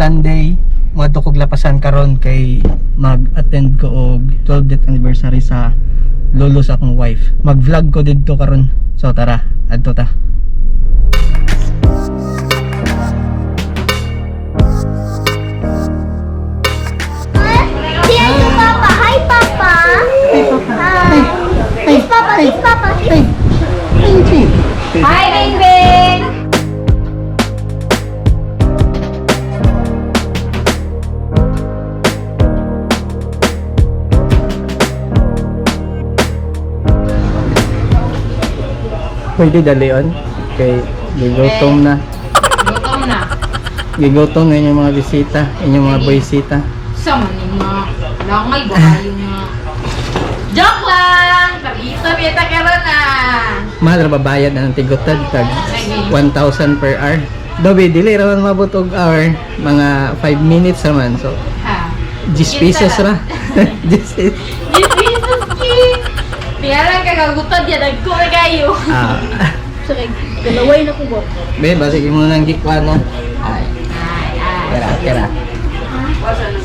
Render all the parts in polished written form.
Sunday. Moadto kog Lapasan karon kay mag-attend ko og 12th anniversary sa lolo sa akong wife. Mag-vlog ko didto karon. So tara, adto ta. Say hi to Papa. Hi, Papa. Hi. Kiss Papa. Kiss Papa. Kiss. Hi, Bing Bing! Pwede dalion kay gigutom na. Gutom na. Gigutom na inyong mga bisita, inyong mga boysita. Sa man yung mga langay ba kayo nga. Joke lang! Pag-ito, bita karon na. Mahal ra ba bayad na ng tigotad tag 1,000 per hour. Dobe dili ra man mabot og hour, mga 5 minutes ra man. So Ha? 10 pesos ra. 10 pesos. Jesus, King! Kaya lang kagagutod yan, nagko na kayo. Ah. Galaway na ko ba? Be, basig mo nang gikwan na. Ay, Ay, ay. tira, tira.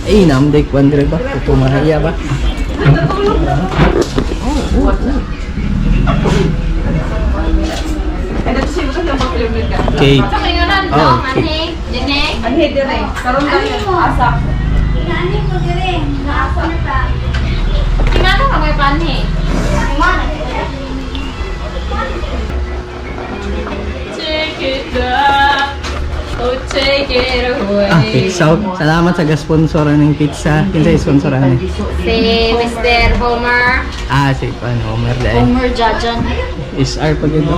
Ay, namday kwan dire ba? Putumahaya ba? Cake. Sa kayo na, Oh, no? okay. Anhe? Dine? Inaani ko dire. Naako na ta. Tingnan ka may panhe. Mana? Take it up. Oh, take it away. Ah, pizza. Salamat sa ga-sponsor ng pizza. Kinsa sponsor ani? Si Mr. Homer. Ah, si Pan Homer dai. Homer Jajan. SR pag ito.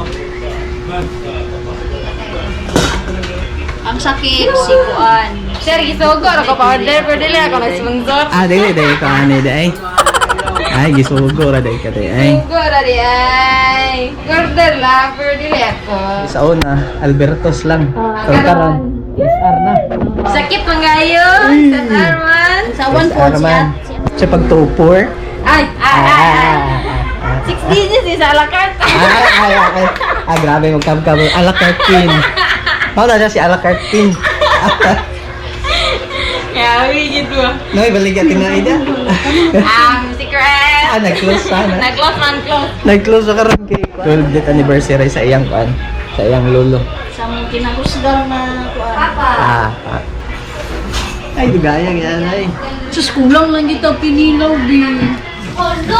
Ang sakit si Kuan. Sir, gisugo. Ako pa-order. Pero dili ako nag-sponsor. Ah, dili dai ko ani dai. Ay, gisugo ra dai ka dai. Ay. Sugo ra di ay. Order lang. Pero dili ako. Sa una, Albertos lang. Pero karon, SR na. Sakit man kayo. Sa Arman. Sa one SR man. Sa pag 2-4. Ay, ay, ay, ay. Ah, Six digits is a la carte. ah, ah, ah, ah, grabe magkabkab. A la carte pin. Paano siya si a la carte pin? Yawi gitu. Noy, balik ka tinaida. Secret. Ah, nag-close sana. Nag-close man, close. Nag-close sa karon kay 12th anniversary sa iyang kuan, sa iyang lolo. Sa mga kinahusgan na Kuan. Papa. Ah, ah. Ay, dugayang yan ay. Sus, kulang lang dito pinilaw, bi.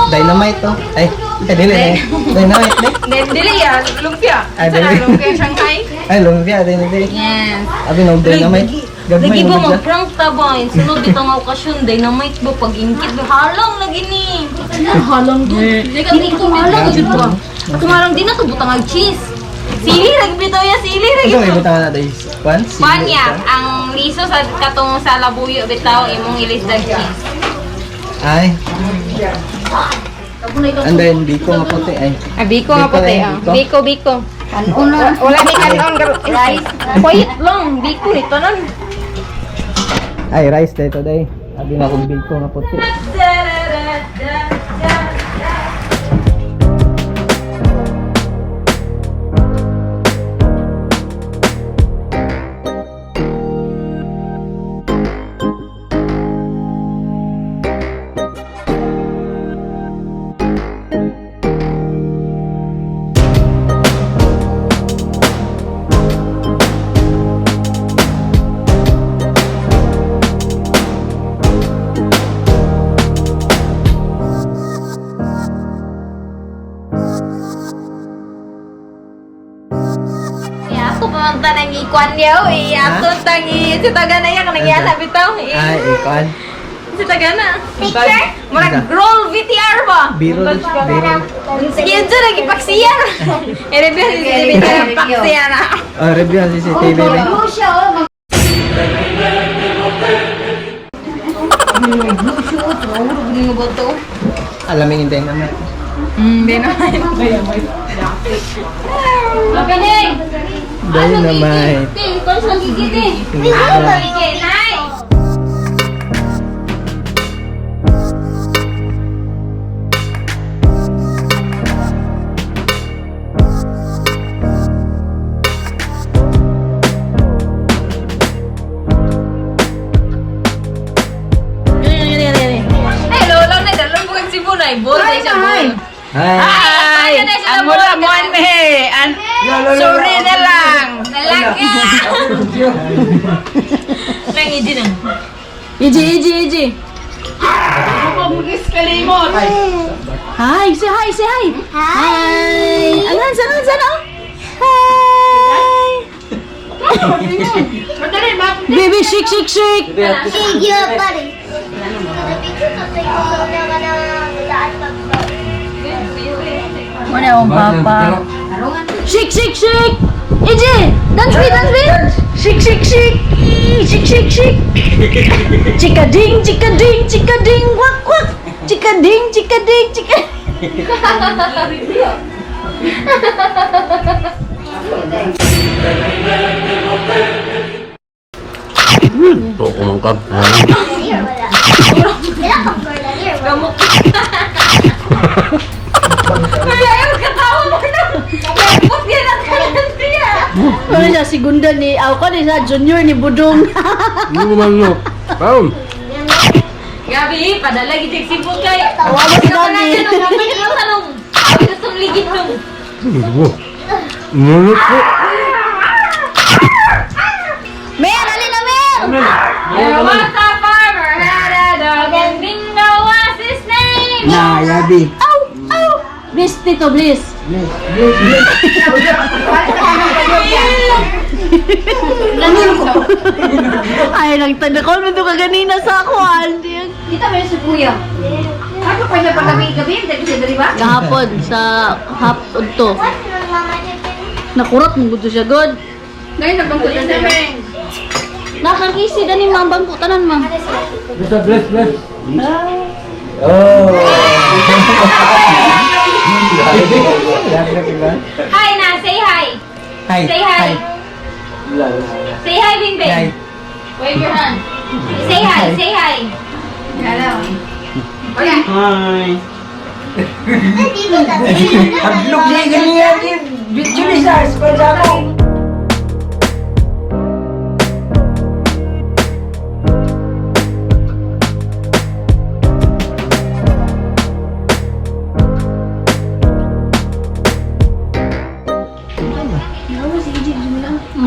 Dynamite to. Ay, ay dili na. Dynamite ni. Then, dili yan. Lumpia. Ay, Sa dili. lumpia Shanghai. Ay, lumpia dynamite. Yes. Abi no dynamite. Gagmay Lagi ba mo bigla. mag-prank ta ba? Sunod dito nga okasyon, dynamite ba? Pag ingkit ba? Halang lagi ni. Halang doon. Hindi ko halang jud ba? Tumarang din na to butang ag cheese. Sili, nagbitaw ya, sili. Ito ay butang na tayo. Kwan? Sili, Panya, ito. ang liso sa katong sa labuyo bitaw imong ilisdag cheese. Ay. And then, biko nga puti ay. Ah, biko nga Biko puti. eh, Ah. biko. Biko, biko. Wala ni kanon rice. Quiet lang, biko nito nun. Ay, rice dito day. Abi na kong biko nga puti. Ato pa man tanang ikuan niya, eh. Ato tangi si tagana ya kanang yana bitaw. Eh. Ay, ikuan. Si tagana. Picture? Murag roll VTR ba? Biro, biro. Sige, dyan lagi paksiya. I-review si CCTV na paksiya na. Oh, review ang CCTV. Be. siya, oh. Alamin yung dynamite. Dynamite. Magaling! Dynamite. Gigit, Nay! Amo-lamon me. Sorry na lang. Nalaga. Nang iji nang. Iji, iji, iji. Hi, say hi, say hi. Hi. Angan, san, san, oh. Hi. Baby, shake, shake, shake. Shake your body. Kada picture to take ko na ka na daan pag. Muna akong papa. Shake, shake, shake. Iji, dance me, dance me. Shake, shake, shake. Shake, shake, shake. Chika ding, chika ding, chika ding, wak wak. Chika ding, chika ding, chika. Kumangkap. Here wala. Wala kang girl here. Wala. Kaya ayaw katawa mo na. Put yan ang kanan niya. Ano siya, segunda ni, ako ni sa junior ni Budong. Hindi ko man no. Baon. Gabi, padala gid si kay. Tawa mo si Daddy. Tanong, sabi na sa ligid nung. Nunot ko. Mer, alin na Mer! There was a farmer had a dog and Bingo was his name. Na, yabi. Ow! Ow! Bliss, Tito, bliss. Ay, nagtanda ko. Ano ka ganina sa ako, Andy? Kita mo si Kuya. Ano pa niya paggabi-gabi? Hindi siya dali ba? Gahapon, sa hapon to. What nang mama chicken? Nakurot mo gusto siya, God. Ngayon nagbangko na siya. Nakakisi dani mga bangko tanan ma. Basta bless, bless. Oh. Hi na, say hi. Hi. Say hi. Say hi, Bing Bing. Hi. Wave your hand. Say hi, say hi. Hello. Hi. Dito ta. Haglog niya ganyan. Video ni sa ako.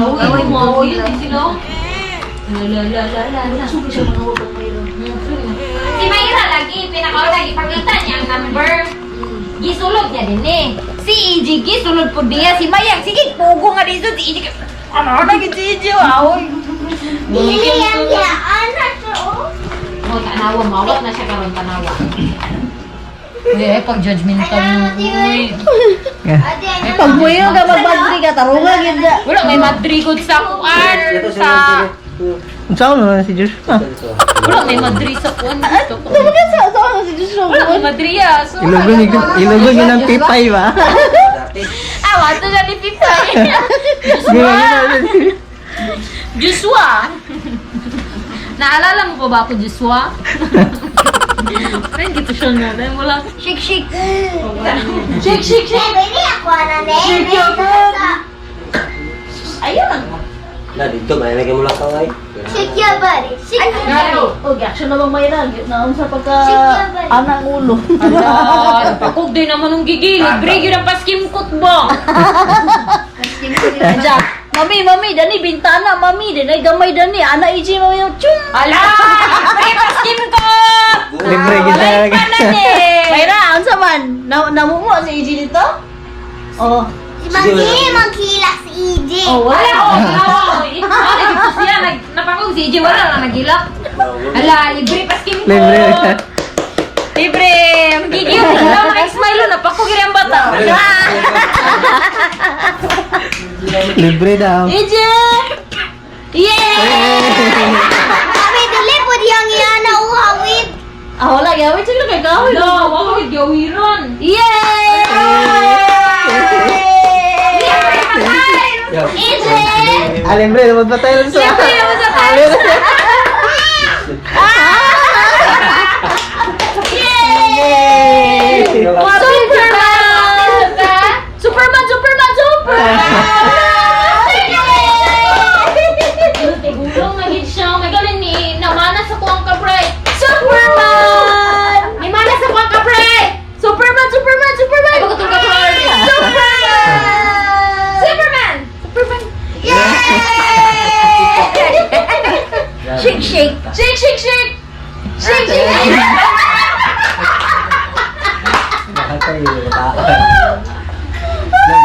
Away mo, away yun sila. La la la la la la. Si Mayra lagi, pinakaw lagi, pakita niya ang number. Gisulod niya din eh. Si EG, gisulod po niya. Si Mayang, sige, pugo nga dito. Si EG, ano na si EG, away. Dili ang yaan to. Oh, tanawa, mawat na siya karon tanawa. Uy, ay, pag judgmental mo. Uy. Ate, ano? Pag buyo ka, magbadri ka, tarunga gid na. Wala, may madrigod sa kuan. Sa... Unsa man si Joshua? Wala, may madri sa kuan. Dito ko. Talaga sa si Joshua. Wala, may madri ah. So, Ilogon ilogon yun ang pipay ba? Ah, wato siya ni Pipay. Joshua! Naalala mo pa ba ako, Joshua? Ay, dito siya nga. Dahil wala. Shake shake. Shake, shake, shake. Eh, baby, ako na ne. Shake your body. Ayun lang. Na dito may lagay mo lang kaway. Shake your body. Shake your body. Oh, action na bang Mayra? Naon sa pagka anang ulo. Ala, pakog din naman ng gigil. Libre yun ang paskimkot ba? Jack, mami, mami, dani bintana, mami, dani gamay dani, ana iji mami, chum. Ala, libre paskimkot! Libre gid Walay talaga. panan eh. Mayra, unsa man? Na namumo si iji dito? Oh. Si Maghi, maghila si EJ. Oh, Wala wala. ko, oh. Ah, dito siya, napakog si EJ, wala lang nagilak. Ala, libre paskimkot. Libre. Libre! Magigil, wala maka-smile, napakog rin ang bata. Libre daw. Iji! Yeah! Mami, dili po diyang iyana uhawid. Ah, wala, gawin sila kay gawin. Ala, wako gawiron. Yay! Libre patay! EJ! Ah, libre naman pa tayo sa. Libre naman sa tayo. Yay! Superman! Superman, Superman, Superman! Gulong na gid siya. May galing ni namana sa kuwang kapre. Superman! Ni mana sa kuwang kapre. Superman, Superman, Superman! Ay, bakit kapre? Superman!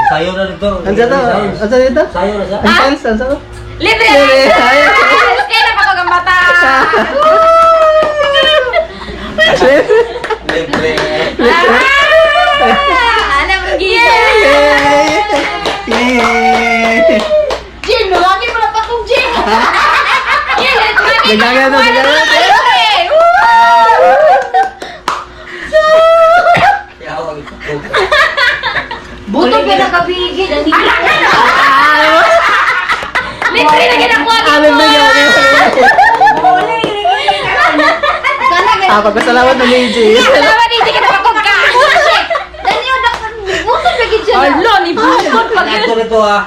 Sayo na dito. Ansa to? Ansa dito? Sayo na siya. Ang fans, ansa to? Libre! Libre. Kaya na pa ang bata! Libre. Ah! Ano mong gigil? Yay! Jin, nulangin mo na pa kong Jin. Naglaga na, naglaga na. Yawa ito. Buto pa nakabigid. Libre na ginakuha Alam na yun. Ah, pagpasalamat na ni AJ. Salamat, hindi ka napakog ka! Daniel, buto pa gid siya. Ala, ni Butot pag Ito nito ah.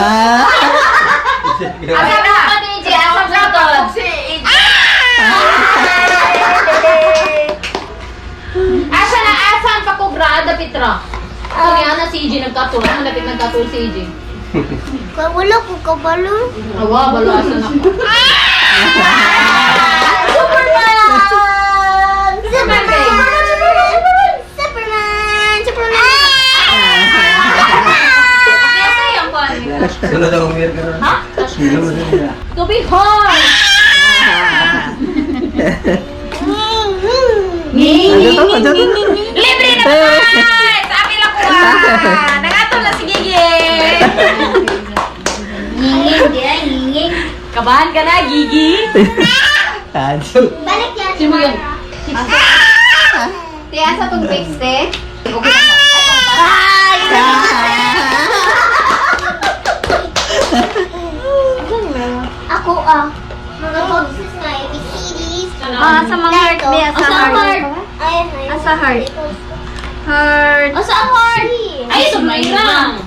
Ah. Asa ka ni AJ? Asa ka Asa na asa ang pakugrada, Petra? Kung yan na si AJ nagkatulong, malapit nagkatulong si AJ. Kay wala ko kabalo. Awa, balo asa na ko. Superman! Superman! Superman! Superman! Kaya sa'yo ang kuhan. Sunod ang umir ka ron. Ha? Sunod na. To be hard! Ansa to? Ansa to? Libre na naman! Sa amin lang kuha! Nangatol na si Gigi! Nginging, di ay, nginging. Kabahan ka na, Gigi! Ansa. Balik yan. Sino yun? Te, asa tong fix, te? Ay! Ako ah. Mga boxes nga, ABCDs. Ah, sa mga heart, Bea, sa heart. Ayun, ayun. Asa heart? Heart. Asa ang heart? Ay, sublay lang!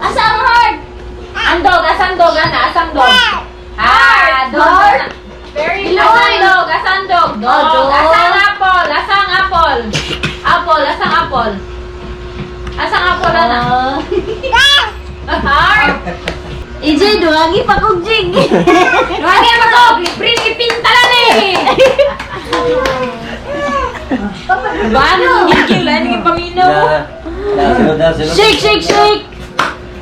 Asa ang heart? Ang dog, asang dog, ana, asang dog? Ah, dog. Very good. Asang dog, asang dog. Dog. Asang apple, asang apple. Apple, asang apple. Asang apple, ana? Heart. EJ, duwagi pa kong jig. Wagi pa ko, libre ni pintalan eh. Ba, ano gigil, ano yung paminaw? Na, na, sunod na, sunod. Shake, shake, shake.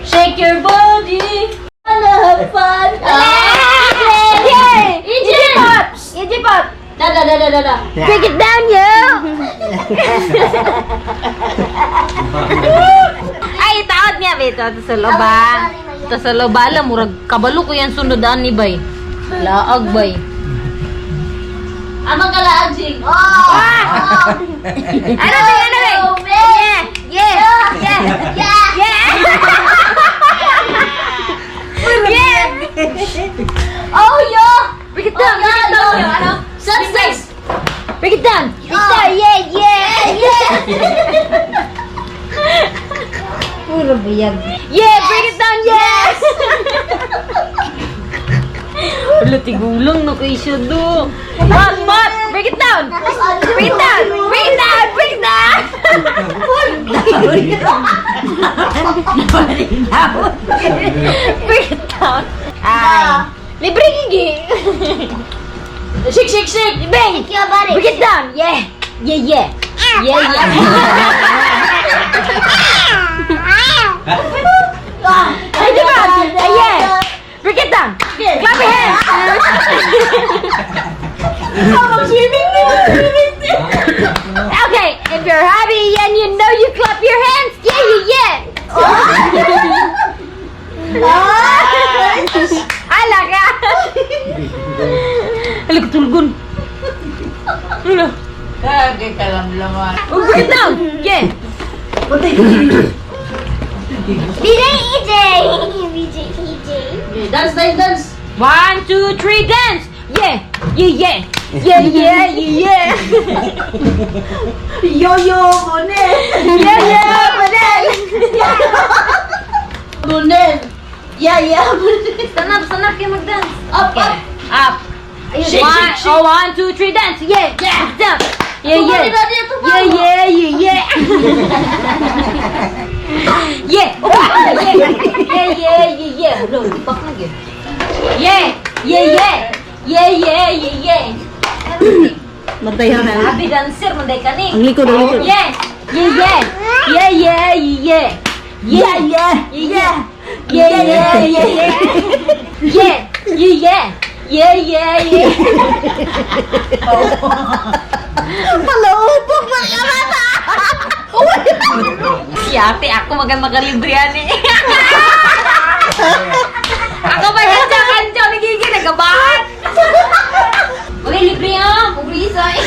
Shake your body. Wanna have fun. Ah. Yay! EJ Pop! EJ Pop! Da da da da da da. Break it down, yo! Ay, taot niya, bito. Ito sa loba. Ito sa loba, alam, murag kabalo ko yan sunodaan ni Bay. Laag, Bay. Amang kalaag, Jing. Oh! Ano, Bay? Ano, Bay? Yeah! Yeah! Yeah! Yeah! Yeah! Yeah! Oh, yo! Break it down! Break it down! Ano? Success! Break it down! Oh, yeah, yeah, yeah! Puro buyag. Yeah! Break it down! Yes! Wala, tigulang na kayo siya do. Mat! Mat! Break it down! Break it down! Break it down! Break it down! Break it down! Ay! Libre gigi! Shake, shake, shake! Bang! Your body. Break it down! Yeah! Yeah, yeah! Yeah, yeah! Ay, di ba? Ay, yeah! Break it down! Clap your hands! Okay, if you're happy and you know you clap your hands, yeah, yeah, yeah! Ala ka! Ala ka tulgon. Ala. Oh, break it down! Yeah! BJ, EJ! BJ, EJ. Dance, dance, dance! One, two, three, dance! Yeah! Yeah, yeah! Yeah, yeah, yeah, yeah! Yo, yo, Bonel! Yeah, yeah, Manel! Bonel! Yeah, yeah, Bonel! Stand up, stand up, kayo mag-dance. Up, up! Up. Shake, One, shake, shake. oh, one, two, three, dance! Yeah, yeah, dance! Yeah, yeah! Tupang, Yeah, yeah, yeah, yeah! Yeah! Oh, yeah! Yeah, yeah, yeah, yeah! Hello, tipak na gyud. Yeah! Yeah, yeah! Yeah, yeah, yeah, yeah! Bantayan na. Happy dancer, manday ka ni. Ang likod, ang likod. Yeah! Yeah, yeah. Yeah, yeah, yeah. Yeah, yeah, yeah. Yeah, yeah. Yeah, yeah. Yeah, yeah, yeah. Palaupok mga bata! Si ate, ako magan makalibre yan eh. Ako ba kancho, kancho, ni Gigi, nagabahan. Uy, libre ah, pobre isa eh.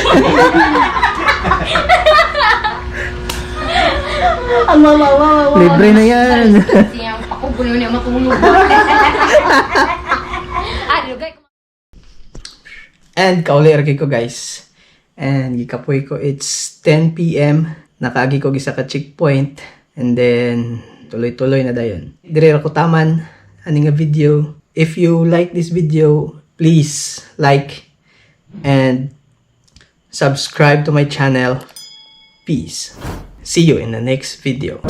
Ang mama, mama, mama. Libre na yan. Siyang ako, gulo niya matulog. Ah, lugay. And kauli ra kay ko, guys. And gikapoy ko, it's 10 p.m. Nakaagi ko isa ka checkpoint and then tuloy-tuloy na dayon. Dire ra ko taman ani nga video. If you like this video, please like and subscribe to my channel. Peace. See you in the next video.